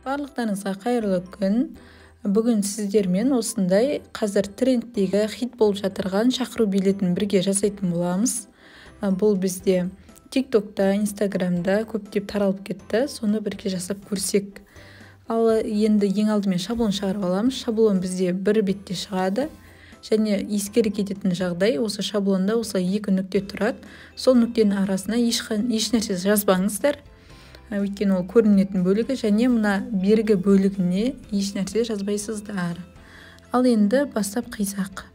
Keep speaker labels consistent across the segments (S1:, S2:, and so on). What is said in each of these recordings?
S1: Барлықтарыңызға қайырлы күн. Бүгін сіздермен осындай қазір трендтегі хит болып жатырған шақыру билетін бірге жасайтын боламыз. Бұл бізде TikTok'та, Instagram'да көптеп таралып кетті. Соны бірге жасап көрсек. Ал енді ең алдымен шаблон шығарып аламыз. Шаблон бізде бір бетте шығады. Және ескере кететін жағдай, осы шаблонда осылай екі нүкте тұрады. Сол нүктенің арасына еш нәрсе жазбаңыздар. Өйткені ол көрінетін бөлігі, және мына бергі бөлігіне еш нәрсе жазбайсыздар. Ал енді бастап қисақ.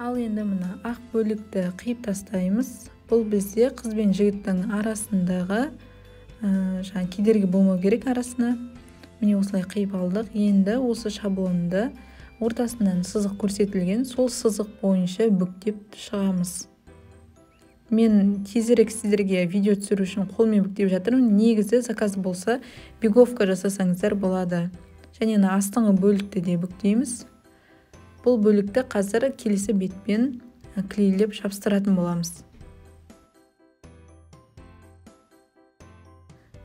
S1: Ал енді мына ақ бөлікті қиып тастаймыз. Бұл бізде қыз бен жігіттің арасындағы жаңа кедергі болмау керек арасына. Міне осылай қиып алдық. Енді осы шаблонды ортасынан сызық көрсетілген, сол сызық бойынша бүктеп шығамыз. Мен тезірек сіздерге видео түсіру үшін қолмен бүктеп жатырмын. Негізі заказ болса, беговка жасасаңыздар болады. Және мына астыңғы бөлікті де бүктейміз. Бұл бөлікті қазір келесі бетпен клейлеп жабыстыратын боламыз.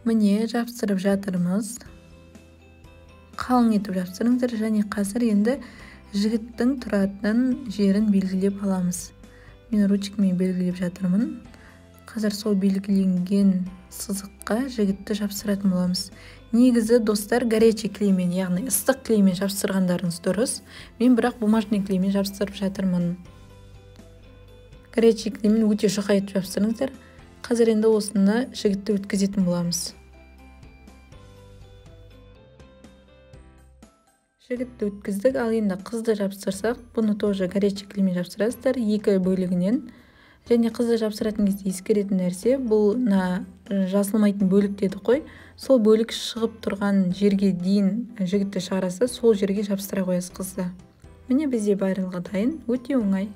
S1: Міне жабыстырып жатырмыз. Қалың етіп жабыстырыңыздар. Және қазір енді жігіттің тұратын жерін белгілеп аламыз. Мен ручкамен белгілеп жатырмын. Қазір сол белгіленген сызыққа жігітті жабыстыратын боламыз. Негізі достар, горячий клеймен, яғни ыстық клеймен жабыстырғандарыңыз дұрыс. Мен бірақ бумажный клеймен жабыстырып жатырмын. Горячий клеймен өте жұқа етіп жабыстырыңыздар. Қазір енді осыны жігітті өткізетін боламыз. Жігітті өткіздік, ал енді қызды жабыстырсақ, бұны тоже горячий клеймен жабыстырасыздар екі бөлігінен. Және қызды жабыстыратын кезде ескеретін нәрсе, бұл мына жазылмайтын бөлік дедік қой, сол бөлік шығып тұрған жерге дейін жігітті шығарасыз, сол жерге жабыстыра қоясыз қызды. Міне бізде барлығы дайын, өте оңай.